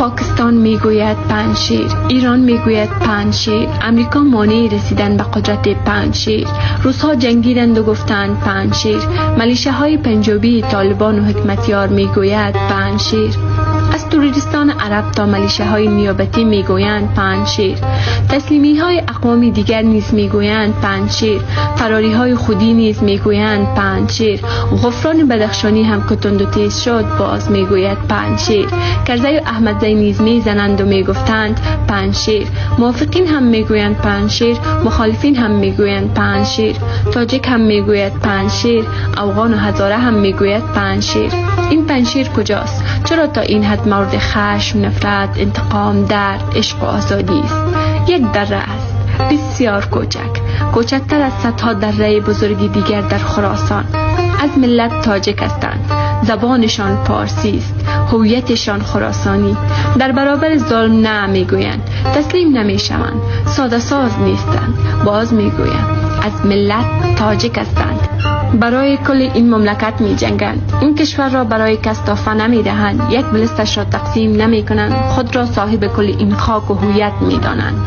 پاکستان میگوید پنجشیر، ایران میگوید پنجشیر، امریکا مانع رسیدن به قدرت پنجشیر، روس‌ها جنگیدند و گفتند پنجشیر، ملیشه های پنجابی طالبان و حکمتیار میگوید پنجشیر. از تروریستان عرب تا ملیشه های نیابتی میگویند پنجشیر. تسلیمی های اقوام دیگر نیز میگویند پنجشیر. فراری های خودی نیز میگویند پنجشیر. غفران بدخشانی هم که تند و تیز شد باز میگوید پنجشیر. کرزی و احمدزی نیز میزنند و میگفتند پنجشیر. موافقین هم میگویند پنجشیر، مخالفین هم میگویند پنجشیر. تاجیک هم میگوید پنجشیر، افغان و هزاره هم میگوید پنجشیر. این پنجشیر کجاست؟ چرا تا این حد مورد خشم، نفرت، انتقام، درد، عشق و آزادی است؟ یک دره است، بسیار کوچک، کوچکتر از صدها دره بزرگی دیگر در خراسان. از ملت تاجک هستند، زبانشان پارسی است، هویتشان خراسانی. در برابر ظلم نه میگویند، تسلیم نمیشوند، ساده ساز نیستند. باز میگویند از ملت تاجک هستند، برای کل این مملکت می جنگند. این کشور را برای کس تحفه نمی دهند، یک بلستش را تقسیم نمی کنند، خود را صاحب کل این خاک و هویت می دانند.